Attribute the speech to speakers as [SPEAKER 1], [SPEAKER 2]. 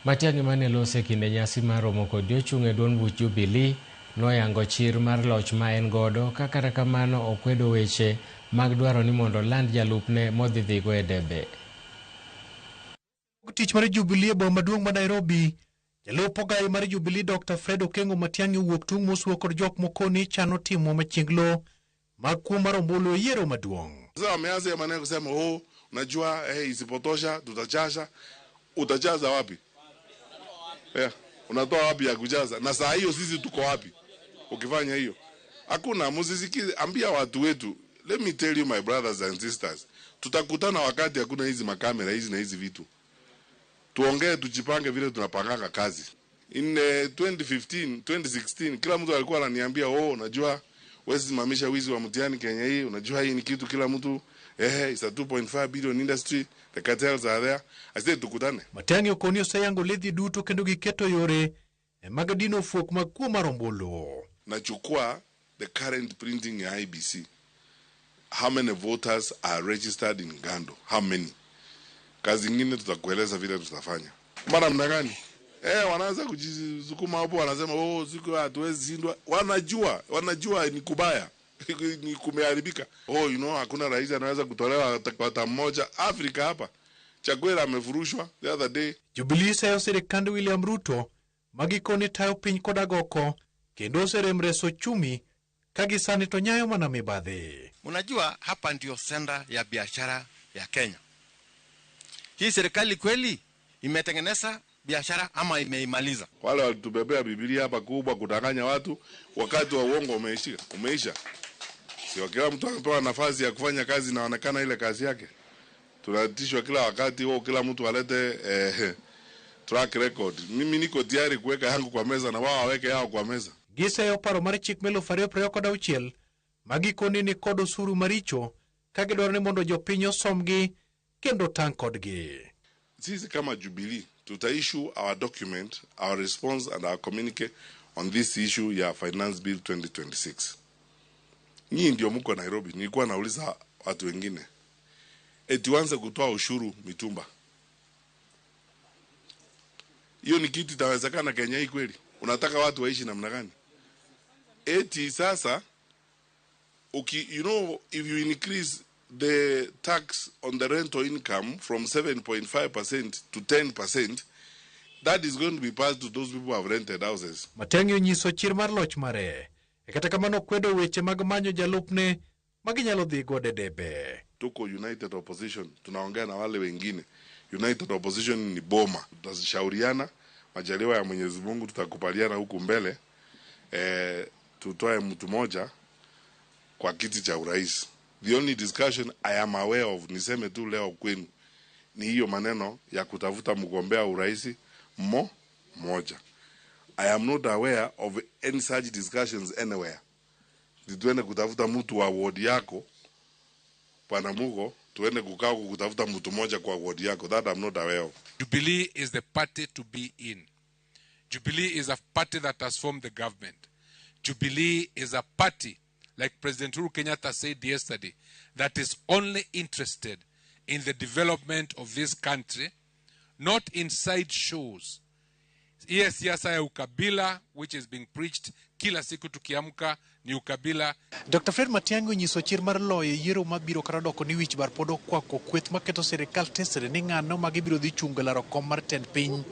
[SPEAKER 1] Matiang'i mane loso e kinde nyasi mar romo kod jochung' e duond buch Jubilee noyango chir mar loch ma en godo ka kata kamano okwedo weche mag dwaro ni mondo oland jalupne modhi dhigo e debe.
[SPEAKER 2] Tich mar Jubilee e boma maduong' ma Nairobi, jalup ogayi mar Jubilee Dr. Fred Okengo Matiang'i owuok tung' mosuo kod jok mokoni chano timo machienglo mag kuo mar ombulu e yiero maduong'.
[SPEAKER 3] Sasa wameanza hiyo maneno kusema, oh, unajua isipotosha tutajaza. Utajaza wapi? Yeah. Unatoa wapi ya kujaza? Na saa hiyo sisi tuko wapi? Ukifanya hiyo hakuna. Msisikize, ambia watu wetu. Let me tell you, my brothers and sisters, tutakutana wakati hakuna hizi makamera hizi na hizi vitu. Tuongee, tujipange vile tunapanganga kazi. In 2015, 2016 kila mtu alikuwa ananiambia, oh, unajua wewe simamisha wizi wa mtihani Kenya hii, unajua hii ni kitu kila mtu, it's a 2.5 billion industry, the cartels are there. I said tukutane.
[SPEAKER 2] Matiang'i okoni oseyango ledhi duto kendo giketo yore mag dino fuok mag kuo mar ombulu.
[SPEAKER 3] Nachukua the current printing ya IEBC. How many voters are registered in Ngando? How many? Kazi ingine tutakueleza vile tutafanya. Mara mna gani? Wanaanza kujisukuma hapo, wanasema, oh, siku hatuwezi shindwa. Wanajua ni kubaya. Ni kumeharibika. Oh, hakuna rais anaweza kutolewa kwa mmoja Afrika hapa. Chakwera amefurushwa the other day.
[SPEAKER 2] Jubilee seyo sirikand William Ruto magikone tayo piny kod agoko kendo oserem reso uchumi ka gisani to nyayo mana mibadhi.
[SPEAKER 4] Unajua hapa ndio center ya biashara ya Kenya. Hii serikali kweli imetengeneza biashara ama imeimaliza?
[SPEAKER 3] Wale walitubebea Biblia hapa kubwa kudanganya watu, wakati wa uongo umeisha, umeisha. Sio kila mtu anapewa nafasi ya kufanya kazi inaonekana ile kazi yake. Tunatishwa kila wakati huo, kila mtu alete track record. Mimi niko tayari kuweka yangu kwa meza na wao waweke yao kwa meza.
[SPEAKER 2] Giseyo paro mar chik ma 2026 ma gikone ni kod osuru maricho ka gidwaro ni mondo jopiny osomgi kendo tang' kodgi.
[SPEAKER 3] Sisi kama Jubilee tuta issue our document, our response and our communique on this issue ya Finance Bill 2026. Nyinyi ndio mko Nairobi, nilikuwa nauliza watu wengine, eti uanze kutoa ushuru mitumba, hiyo ni kitu itawezekana Kenya hii kweli? Unataka watu waishi namna gani? Eti sasa if you increase the tax on the rental income from 7.5% to 10%, that is going to be passed to those people who have rented houses.
[SPEAKER 2] Matiang'i onyiso chir mar loch mare e kata kamano kwedo weche mag manyo jalupne ma ginyalo dhi godo e debe.
[SPEAKER 3] Tuko united opposition, tunaongea na wale wengine. United opposition ni boma, tutashauriana, majaliwa ya Mwenyezi Mungu tutakubaliana huku mbele, tutoe mtu moja kwa kiti cha urais. The only discussion I am aware of, niseme tu leo kwenu, ni hiyo maneno ya kutafuta mgombea urais moja. I am not aware of any such discussions anywhere. Tuende kutafuta mtu wa ward yako, Bwana Mugo, tuende kukaa huko kutafuta mtu mmoja kwa ward yako. That I'm not aware of.
[SPEAKER 5] Jubilee is the party to be in. Jubilee is a party that has formed the government. Jubilee is a party, like President Uhuru Kenyatta said yesterday, that is only interested in the development of this country, not in side shows. Hiyo siasa ya ukabila which is being preached kila siku tukiamka ni ukabila.
[SPEAKER 2] Dr. Fred Matiang'i onyiso chir mar loyo yiero mabiro kata doko ni wich bar pod okwako kweth maketo sirikal tesre ni ng'ano ma gibiro dhi chungo e laro kom mar tend piny.